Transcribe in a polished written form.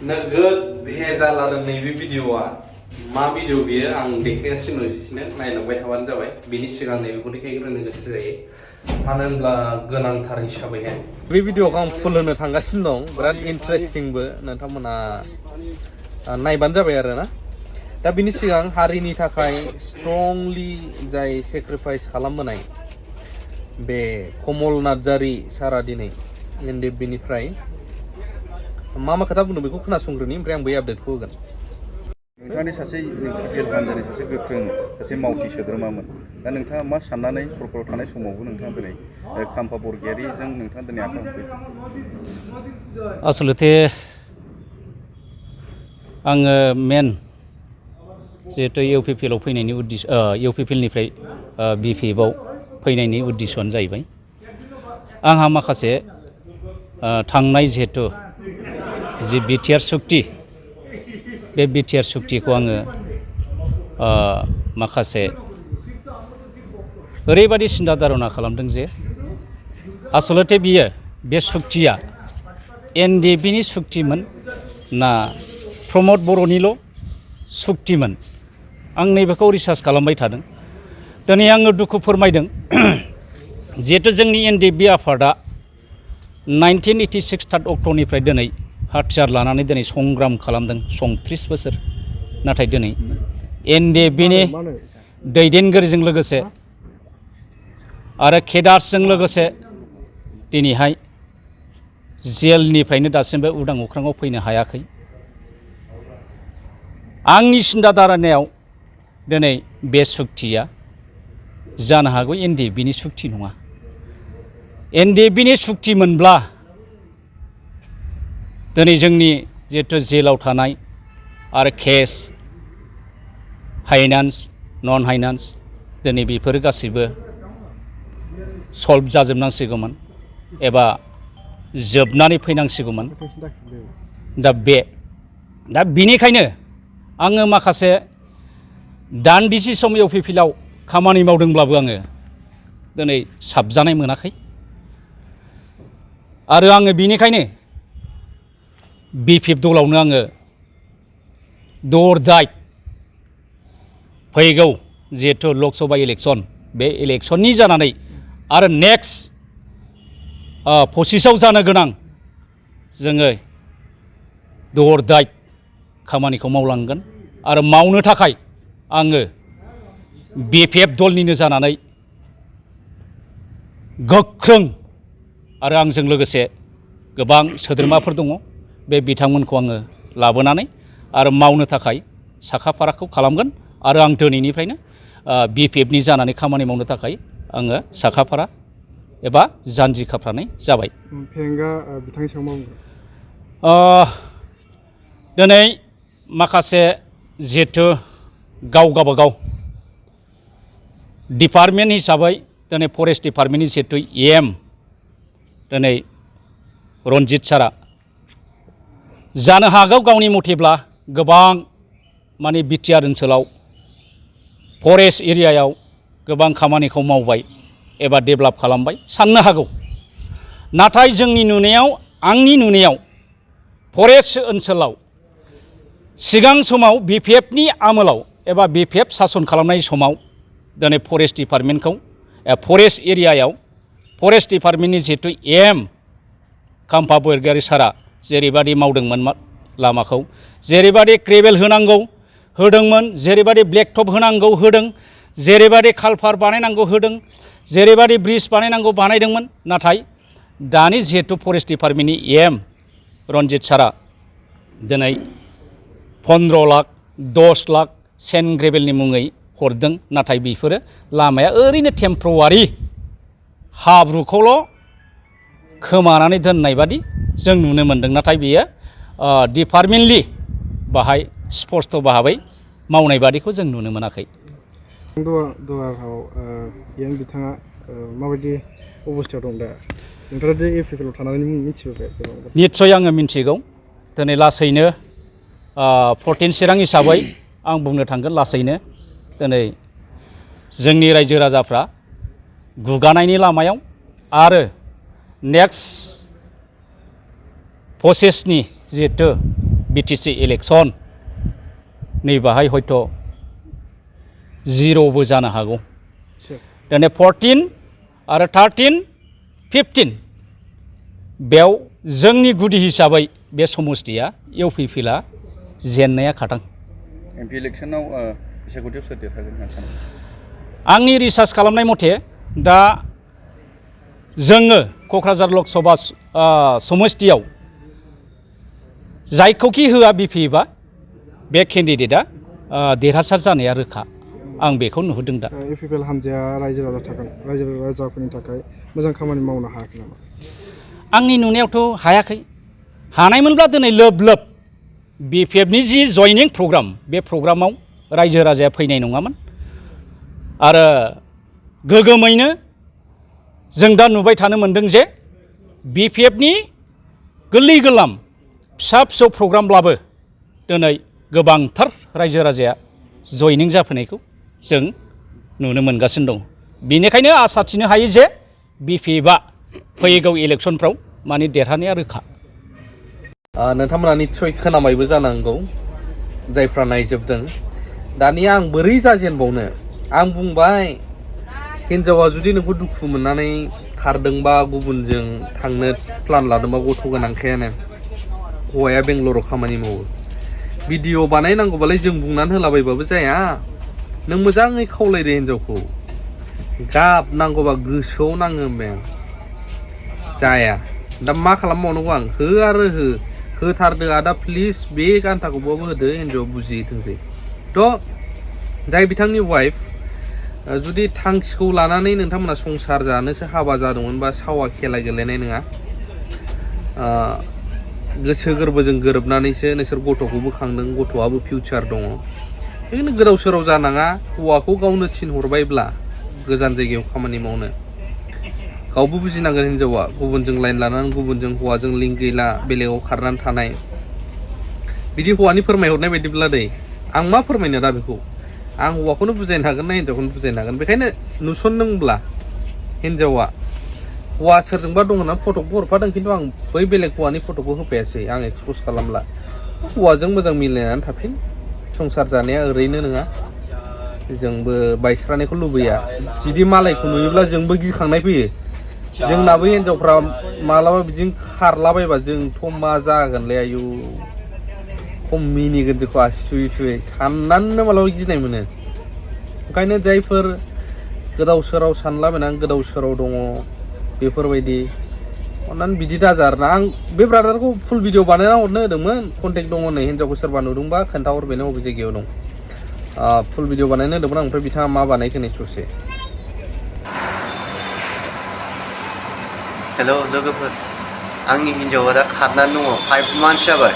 नोगोद भेजाल आरो नैबे भिडिअआ मा भिडिअ बियो आं देखायगासिनो नायलांबाय थाबानो जाबाय। बिनि सिगां नैबेखौ देखायग्रोनो गोसो जायो, मानो होनब्ला गोनांथार हिसाबैहाय। बे भिडिअखौ आं फुल होनो थांगासिनो दं, बिराद इन्टारेस्टिंबो, नोंथांमोना नायबानो जाबाय आरोना। दा बिनि सिगां हारिनि थाखाय स्ट्रंलि जाय सेक्रिफाइस खालामबोनाय बे कमल नार्जारि सारा दिनै एनडिएफबिनिफ्राय मा खोथा बुंदों बेखौ खोनासंग्रोनि, ओमफ्राय आं बै आपडेटखौ होगोन। नोंथांनि सासे इउथुब हान्जानि सासे गोख्रों सासे मावथि सोद्रोमामोन। दा नोंथाङा मा साननानै सरकाराव थानाय समावबो नोंथाङा दिनै खाम्फा बरगयारिजों नोंथाङा दिनै आखाइ हमफैदों? आसलते आङो मेन जिहेतु इउपिपिएलआव फैनायनि इउपिपिएलनिफ्राय बिपिएफआव फैनायनि उद्दिस'आनो जाहैबाय आंहा माखासे थांनाय जिहेतु जि बिटिआर सुक्ति, बे बिटिआर सुक्तिखौ आङो माखासे ओरैबायदि सिन्था धारना खालामदों जे आसलते बियो बे सुक्तिया एनडिएफबिनि सुक्तिमोन ना प्रमद बर'निल' सुक्तिमोन। आं नैबेखौ रिसार्च खालामबाय थादों। दिनै आङो दुखु फोरमायदों जिहेतु जोंनि एनडिएफबि आफादा 1986 3 अक्ट'निफ्राय दिनै हाथियार लानानै दिनै संग्राम खालामदों 34 बोसोर। नाथाय दिनै एनडिएफबिनि दैदेनगिरिजों लोगोसे आरो केडार्सजों लोगोसे दिनैहाय जेलनिफ्रायनो दासिमबो उदां अख्राङाव फैनो हायाखै। आंनि सिन्था धारनायाव दिनै बे सुक्तिया जानो हागौ एनडिएफबिनि सुक्ति नङा। एनडिएफबिनि सुक्ति मोनब्ला दिनै जोंनि जिहेतु जेलाव थानाय आरो केस फाइनान्स नन फाइनान्स दिनै बेफोरो गासैबो सल्भ जाजोबनांसिगौमोन एबा जोबनानै फैनांसिगौमोन। दा बिनिखायनो आङो माखासे दान्दिसे सम इउपिपिएलआव खामानि मावदोंब्लाबो आङो दिनै साबजानाय मोनाखै आरो आङो बिनिखायनो बिपिएफ दलावनो आङो दर दाय फैगौ जिहेतु लकसभा इलेक्सन, बे इलेक्सननि जानानै आरो नेक्स्ट 25आव जानो गोनां जोङो दर दाय खामानिखौ मावलांगोन आरो मावनो थाखाय आङो बिपिएफ दलनिनो जानानै गोख्रों आरो आंजों लोगोसे गोबां सोद्रोमाफोर दङ, बे बिथांमोनखौ आङो लाबोनानै आरो मावनो थाखाय साखाफाराखौ खालामगोन आरो आं दिनैनिफ्रायनो बिपिएफनि जानानै खामानि मावनो थाखाय आङो साखाफारा एबा जानजि खाफ्रानाय जाबाय। फेरेंगा बिथांनि सायाव मा बुंगोन? दिनै माखासे जिहेतु गावबागाव डिपार्टमेन्ट हिसाबै दिनै फरेस्ट डिपार्टमेन्टनि जिहेतु एम दिनै रनजित सारा जानो हागौ गावनि मथेब्ला गोबां माने बिटिआर ओनसोलाव फरेस्ट एरियायाव गोबां खामानिखौ मावबाय एबा डेभेलप खालामबाय साननो हागौ। नाथाय जोंनि नुनायाव, आंनि नुनायाव फरेस्ट ओनसोलाव सिगां समाव बिपिएफनि आमोलाव एबा बिपिएफ सासन खालामनाय समाव दिनै फरेस्ट डिपार्टमेन्टखौ फरेस्ट एरियायाव फरेस्ट डिपार्टमेन्टनि जिहेतु एम खाम्फा बरगयारि सारा जेरैबादि मावदोंमोन लामाखौ, जेरैबादि ग्रेभेल होनांगौ होदोंमोन, जेरैबादि ब्लेकटप होनांगौ होदों, जेरैबादि कालभार बानायनांगौ होदों, जेरैबादि ब्रिज बानायनांगौ बानायदोंमोन। नाथाय दानि जिहेतु फरेस्ट डिपार्टमेन्टनि एम रनजित सारा दिनै 15 लाख 10 लाख सेन्ड ग्रेभेलनि मुङै हरदों। नाथाय बेफोरो लामाया ओरैनो टेम्परवारि हाब्रुखौल' खोमानानै दोननाय बादि जों नुनो मोन्दों। नाथाय बेयो डिपार्टमेन्टलि बाहाय स्पष्ट भाबै मावनाय बादिखौ जों नुनो मोनाखै। दुवाराव यां बिथाङा माबायदि अबस्थायाव दं दा? नोंथाङा दि इउपिपिएलआव थानानै मिथिबोबाय? निस्सय आङो मिथिगौ। दिनै लासैनो 14 चिरां हिसाबै आं बुंनो थांगोन लासैनो दिनै जोंनि रायजो राजाफ्रा गुगानायनि लामायाव आरो नेक्स्ट प्रसेसनि जिहेतु BTC इलेक्सन नै बाहाय हयथ' जिर'बो जानो हागौ दिनै 14 आरो 13 15 बेयाव जोंनि गुदि हिसाबै बे समस्तिया इउपिपिएलआ जेननाया खाथां MP इलेक्सनाव बिसायख'थियाव सोर देरहागोन होनना सानो आंनि रिसार्च खालामनाय मथे दा जोङो क'क्राझार लक सभा समस्तियाव जायखौखि होआ बिपिएफआ बे केन्डिडेटआ देरहासार जानाया रोखा आं बेखौ नुहुरदों दा इउपिपिएल हानजाया रायजो राजा थागोन रायजो राजाफोरनि थाखाय मोजां खामानि मावनो हायाखै नामा आंनि नुनायावथ' हायाखै हानायमोनब्ला दिनै लोब लोब बिपिएफनि जि जयनिं प्रग्राम बे प्रग्रामाव रायजो राजाया फैनाय नङामोन आरो गोगोमैनो जों दा नुबाय थानो मोनदों जे बिपिएफनि गोरलै गोरलाम फिसा फिसौ प्रग्रामब्लाबो दिनै गोबांथार रायजो राजाया जयनिं जाफैनायखौ जों नुनो मोनगासिनो दं बेनिखायनो आसा थिनो हायो जे बिपिएफआ फैगौ इलेक्सनफ्राव माने देरहानाया रोखा नोंथांमोना निस्सय खोनाबायबो जानांगौ जायफ्रा नायजोबदों दानिया आं बोरै जाजेनबावनो आं बुंबाय हिनजावा जुदि नोंखौ दुखु मोननानै खारदोंबा गुबुनजों थांनो प्लान लादोंबा गथ' गोनांखायानो हौवाया बेंगलराव खामानि मावो भिडिअ बानायनांगौबालाय जों बुंनानै होलाबायबाबो जाया नों मोजाङै खावलायदो हिनजावखौ गाब नांगौबा गोसोआव नाङो बें जाया दा मा खालामबावनांगौ आं हो आरो होथारदो आदा प्लिज बे गान्थाखौबाबो होदो हिनजावा बुजिथोंसै थ' जाय बिथांनि वाइफ जुदि थांखिखौ लानानै नोंथांमोना संसार जानोसो हाबा जादोंमोनबा सावा खेला गेलेनाय नङा गोसो गोरबोजों गोरोबनानैसो नोंसोर गथ'खौ बोखांदों गथ'आबो फिउचार दङ बेखायनो गोदाव सोराव जानाङा हौवाखौ गावनो थिनहरबायब्ला गोजान जायगायाव खामानि मावनो गावबो बुजिनांगोन हिनजावा गुबुनजों लाइन लानानै गुबुनजों हौवाजों लिंक गैला बेलेगाव खारनानै थानाय बिदि हौवानि फोरमायहरनाय बायदिब्ला दै आं मा फोरमायनो दा बेखौ आं हौवाखौनो बुजायनो हागोन ना हिनजावखौनो बुजायनो हागोन बेखायनो नुसनदोंब्ला हिनजावा हौवा सोरजोंबा दङ ना फट'खौ हरफादों खिन्थु आं बै बेलेग हौवानि फट'खौ होफायासै आं एक्सप'ज खालामला हौवाजों मोजां मिलायनानै थाफिन संसार जानाया ओरैनो नङा जोंबो बायस्रानायखौ लुबैया बिदि मालायखौ नुयोब्ला जोंबो गिखांनाय फैयो जोंनाबो हिनजावफ्रा मालाबा बिदिनो खारलाबायबा जोंथ' मा जागोनलै आयु खम मिनिगोन जोंखौ आसि थुयै थुयै साननानैनो मालाबा गिनाय मोनो ओंखायनो जायफोर गोदाव सोराव सानलाबायनानै गोदाव सोराव दङ बेफोरबायदि अन्नानै बिदि दाजा आरोना आं बे ब्रादारखौ फुल भिडिअ बानायना हरनो होदोंमोन कन्टेक्ट दङ नै हिनजावखौ सोरबा नुदोंबा खोन्थाहर बेनो बबे जायगायाव दं फुल भिडिअ बानायनो होदोंमोन आं ओमफ्राय बिथाङा मा बानायखो नै ससे हेल' लोगोफोर आंनि हिन्जावा दा खारनानै दङ 5 months जाबाय